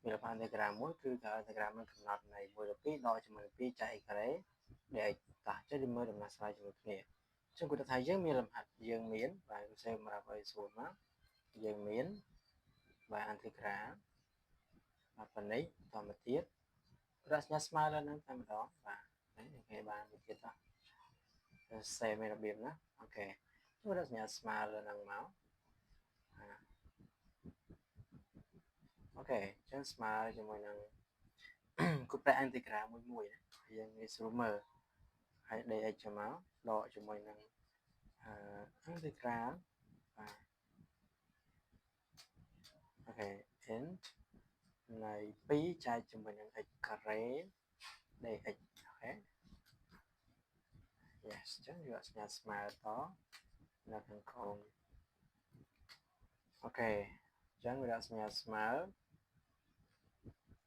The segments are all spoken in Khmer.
មានលំហាត់អង់ត្រាមួយគឺការអង់ត្រាមិនកំណត់នៃ1លើ2ដកជាមួយនឹង2ចែក x ការ៉េ dx តោះចុះមើលដំណោះស្រាយជាមួយគ្នាអញ្ចឹងគាត់ថាយើងមានលំហាត់យើងមានបាទពិសេសសម្រាប់ឲ្យស្រួលមកយើងមានបាទអន្តក្រាបាទប៉ុណ្នេះបន្តមកទៀតរសញ្ញាស្មើលើនឹងតែម្ដងបាទនេះគេបានវាទៀតតោះសេមានរបៀបណាអូខេជួយរសញ្ញាស្មើលើនឹងមកអូខេអញ្ចឹងស្មើជាមួយនឹងគូប្រែអន្តក្រាមួយមួយណាយើងងាយស្រួលមើលហើយ dx ចូលមកដកជាមួយនឹងអឺអន្តក្រាបាទអូខេ int នៃ2ចែកជាមួយនឹង x ការ៉េ dx អូខេ yes អញ្ចឹងយកសញ្ញាស្មើតនៅខាងក្រោមអូខេអញ្ចឹងវាដាក់សញ្ញាស្មើ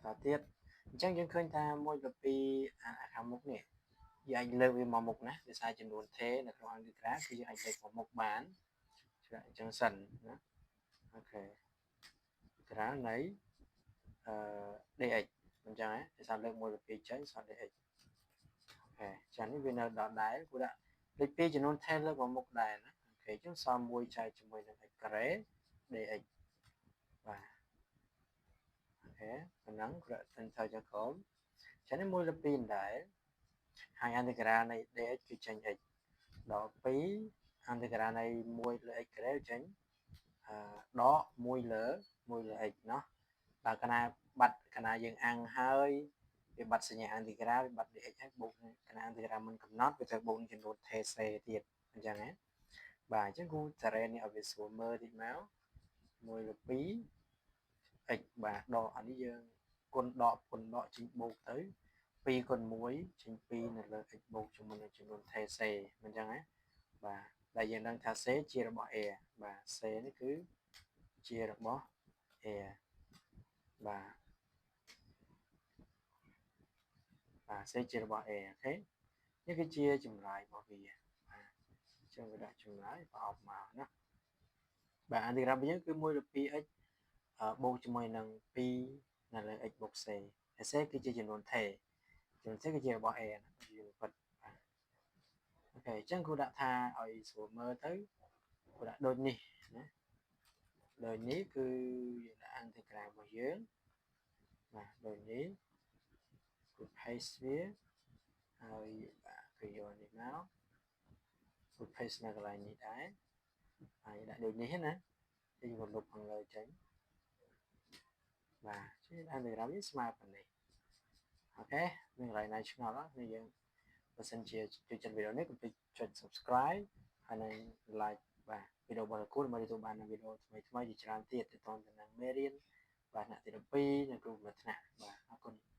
តទៀតអញ្ចឹងយើងឃើញថា1លើ2អាខាងមុខនេះយើងអាចលើកវាមកមុខណាដោយសារចំនួន t នៅក្នុងអង់គ្លេសគឺយើងអាចលើកមកមុខបានអញ្ចឹងសិនណាអូខេក្រាលនៃអឺ dx អញ្ចឹងហ៎ដោយសារលើក1លើ2ចេញសល់ dx អូខេចានេះវានៅដល់ដែរគូដាក់លេខ2ចំនួន t លើកមកមុខដែរណាអូខេអញ្ចឹងសល់1ចែកជាមួយនឹង x ការ៉េ dx បាទអូខេប៉ុណ្ណឹងគូដាក់ enter ចុះក្រោមចានេះ1លើ2ដែរហើយអន្តក្រាលនៃ dx គឺចេញ x ដល់2អន្តក្រាលនៃ1លើ x ការ៉េចេញអឺដក1លើ1លើ x ណោះបើកាលណាបាត់កាលណាយើងអាំងហើយវាបាត់សញ្ញាអន្តក្រាលវាបាត់ dx ហើយបូកកាលណាអន្តក្រាលមិនកំណត់វាត្រូវបូកនឹងចំនួន tc ទៀតអញ្ចឹងណាបាទអញ្ចឹងគូសារ៉េនេះឲ្យវាស្រួលមើលតិចមក1លើ2 x បាទដកអានេះយើងគុណដកគុណដកចេញបូកទៅ2គុណ1ចេញ2នៅលើ x បូកជាមួយនឹងចំនួន tc មិនអញ្ចឹងណាបាទដែលយើងដឹងថា c ជារបស់ a បាទ c នេះគឺជារបស់ a បាទបាទ c ជារបស់ a អូខេនេះគឺជាចម្លើយរបស់វាបាទអញ្ចឹងវាដាក់ចម្លើយប្រអប់មកណាបាទអន្តក្រាមរបស់យើងគឺ1លើ 2x បូកជាមួយនឹង2នៅលើ x បូក c ហើយ c គឺជាចំនួន t ចំនួន c គឺជារបស់ a ណាជាពិតបាទអូខេអញ្ចឹងគ្រូដាក់ថាឲ្យស្រួលមើលទៅគ្រូដាក់ដូចនេះណាដូចនេះគឺយើងដាក់អន្តក្រាមរបស់យើងបាទដូចនេះគ្រូ paste វាហើយបាទគឺយកនេះមកគ្រូ paste នៅកន្លែងនេះដែរហើយដាក់ដូចនេះណាយើងក៏លុបខាងលើចេញបាទជាអន្តក្រាមនេះស្មើប៉ុណ្នេះអូខេមានកន្លែងណាឆ្ងល់នេះយើងបើសិនជាចូលចិត្តវីដេអូនេះកុំភ្លេចចុច subscribe ហើយនិង like បាទវីដេអូរបស់លោកគ្រូដើម្បីទទួលបាននូវវីដេអូថ្មីៗជាច្រើនទៀតទាក់ទងទៅនឹងមេរៀនបាទថ្នាក់ទី12និងគ្រូមួយថ្នាក់បាទអរគុណ។